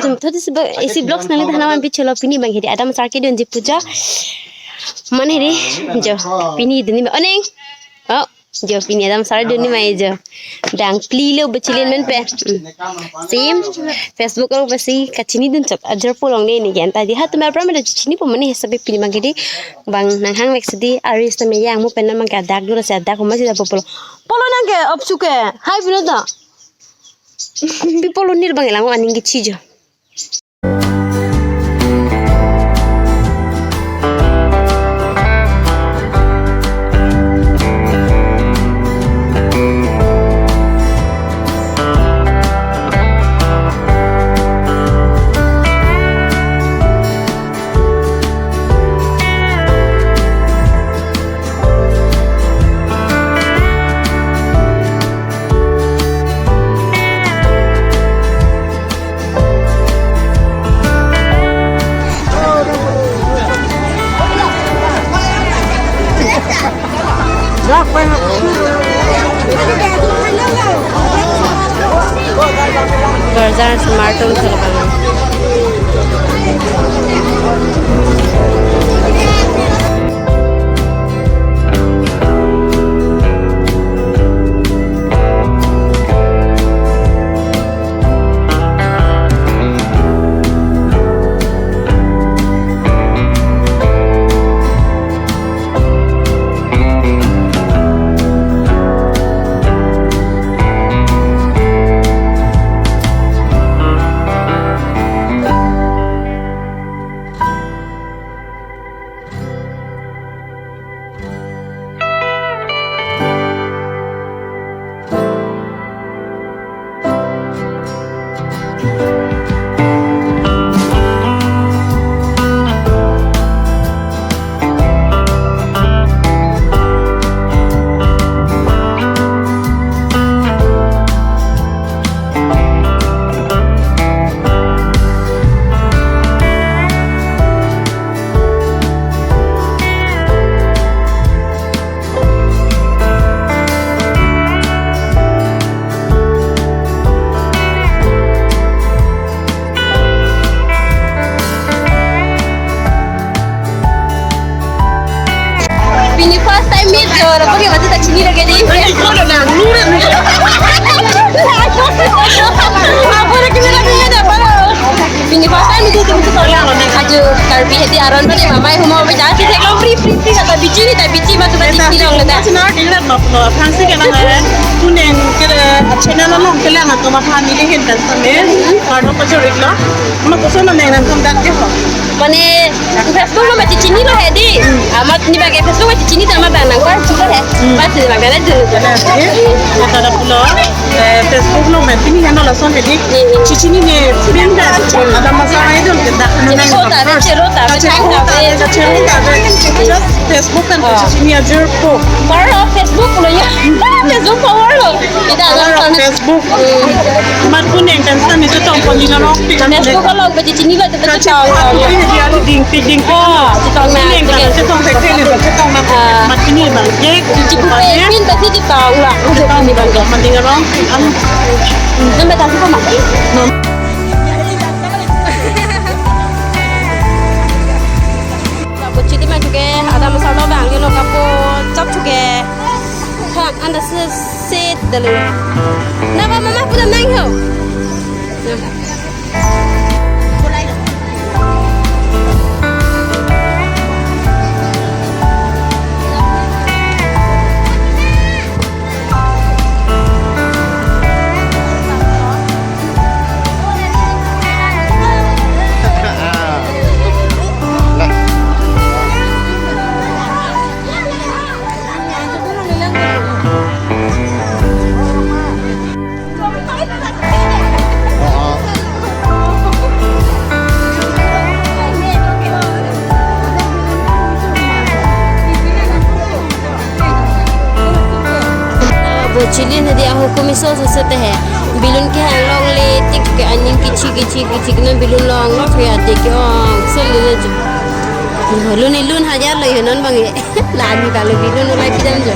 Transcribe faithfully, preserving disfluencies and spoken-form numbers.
Thot isi ba-, isi vlogs nangli than aman pi cholo, pini abang hedi Adam asar kedunji puja. Mane hedi, jo, pini dunji ma, oneng. Oh, jo, pini Adam asar dunji ma jo. Dang phli lo bachilin men pen. Hmm. Same. Facebook along pensi kachinidun chot. Ajirpo along ne ne gen ta di. Ha, tumar pram da chinipo mane, he sabi pini abang hedi. Bang nanghang vek si di, aris tame yang mo pen nang abang ke adak dura si adak homa si da popolo. Polo nang ke, opsu ke. Hai pino ta. Pi polo nil abang lang aning kechi jo. Bazaar smartphone thek abang. Pini first time meet jo, lapu ke mati ta chinilo ke di. Apa lagi meet, apa lagi meet, apa? Pini first time meet itu, itu soalnya ajo Karbi hedi aron pada mamai huma baca si thek lo free free free kata bichi ni ta bichi matu ta bichi lo kata. Channel along kelang atau ma family hin kan same. Kado pajor iklo. Ma koson na nang kam dak ke ho. Mane Facebook lo mati chinilo hedi. Amat ni bagi Facebook mati chini ta amat nang kar chulo he. Pas ni bagi na dulu. Kata dak pulo. Eh, Facebook lo mati ni hano lason hedi. Chichinine pinda. Ada masalah itu kita. Chero ta, chero ta, chero ta, chero ta. Just Facebook kan chichini ajirpo. Para Facebook lo ya. Facebook power lo. Kita ada Facebook. Mat kuning kan sami tu tong pon ding arong. Facebook along pati chinilo ta. Kachetong na. Mat kuning kan chetong na. Mat kuning bang. Ye. Chipu pe pin pati chetong na. Chetong ni bang. Mat kuning arong. Am. Nama tadi apa mat? Bo chili ma chuke, Adam asar lo bang, you know, kapo chap chuke. Ha, anda se, se dalu. Na ba mama puda nang ho. Bo chili na dia hukum iso so so te he. Balloon kehang longle tik ke aning kichi kichi kichi ke non balloon longlo ke adik ke ong so le le ju. Lun ilun hajar lo yo non bang e. La ani kali balloon ulai pidam jo.